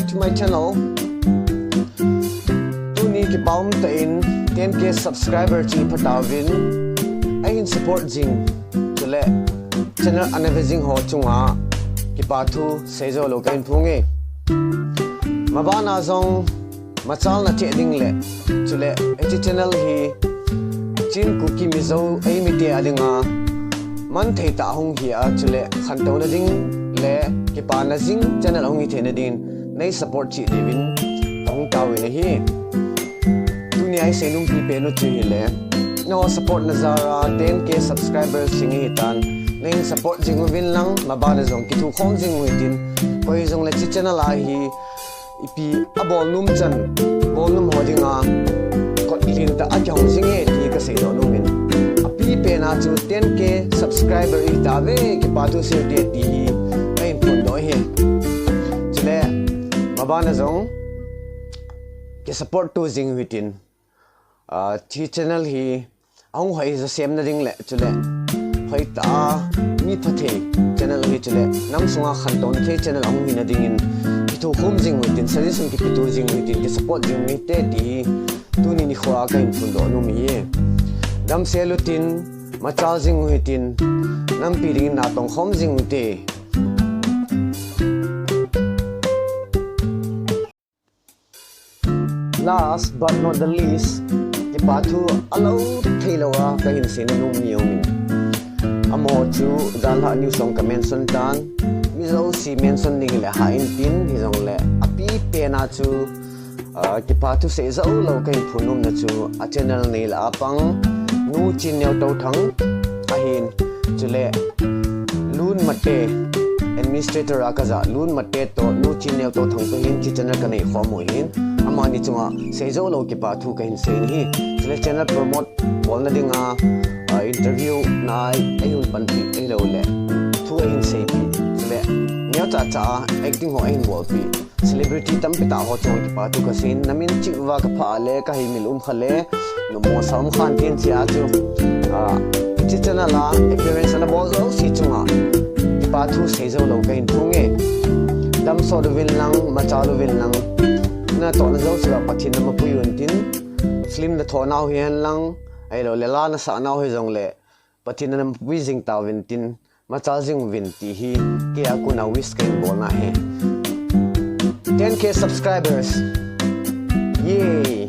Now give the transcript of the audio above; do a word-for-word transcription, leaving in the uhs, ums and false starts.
to my channel. Tuni kipa umtah in ten K subscriber chu ipha tauvin, ahin support jing, chule channel ana ve jing ho chunga kipa thu seijou lou kahin phonge. Mabana jong machalna cheh ding le, chule hiche channel hi Chin Kuki Mizo eimite a dinga manthei tah hung hi a, chule khantouna ding le kipana jing channel ahung hi theina dingin nei support cheh diuvin kahung taovin ahi. Tunia isei nom pipen u chu hile, nangho support na jal a ten K subscribers lhing ihitan, nahin support jing uvin lang, mabana jong kithokhom jing u hitin, koi jongle hiche channel a hi ipi abol nom chan, bol nom ho dinga kot lhin tah a kihong jinge ti kaseidoh nomin. Apipen a chu ten K subscriber ihitauve, kipa thu seite ti hi kahin phondoh ahi. Chule mabana jong kisupport to jing u hitin, hiche channel hi ahung hoi jo semna ding le, chule hoitah a mi phathei channel hi, chule nam sunga khantouna thei channel ahung hina dingin kithokhom jing u hitin, suggestion kipeto jing u hitin, kisupport jing u hite ti hi tuni nikho a kahin phondoh nomi ahi. Damsel utin, machal jing u hitin, nampi dingin natongkhom jing ute. Last but not the least, kipa thu alou theilou a kahin seina nom mi aumin. Amaho chu janlhah news jong ka mention tan, mi jouse mention ding le hah intin, hijongle apipen a chu kipa thu seijou lou kahin phonnomna chu a channel nei lah a pang Nu Chin Neo Touthang ahin, chule Lun Mate, administrator a kajah Lun Mate toh Nu Chin Neo Touthang toh hin hiche channel kanei khom u ahin, amani chunga seijou lou kipa thu kahin sei ahi. Chule channel promote bolna dinga interview na eihung panpi ahiloule thu eihin seipi, chule neocha cha a acting ho eihin bolpi, celebrity tampi tah ho chunga kipa thu kaseiyin, namin cheh uva kaphah le kahei mil umkha le nommo sa umkhan tin, hichea chu hiche channel a appearance ana bol jouse chunga kipa thu seijou lou kahin phonge. Damsot uvin lang, machal uvin lang, natohna jousea Pathen namapui untin, film nathohnau hihen lang, ahiloule la nasahnau hijongle Pathen namapui jing tauvin tin, machal jing uvin ti hi keia kona wish kahin bolna ahi. Ten K subscribers, yay!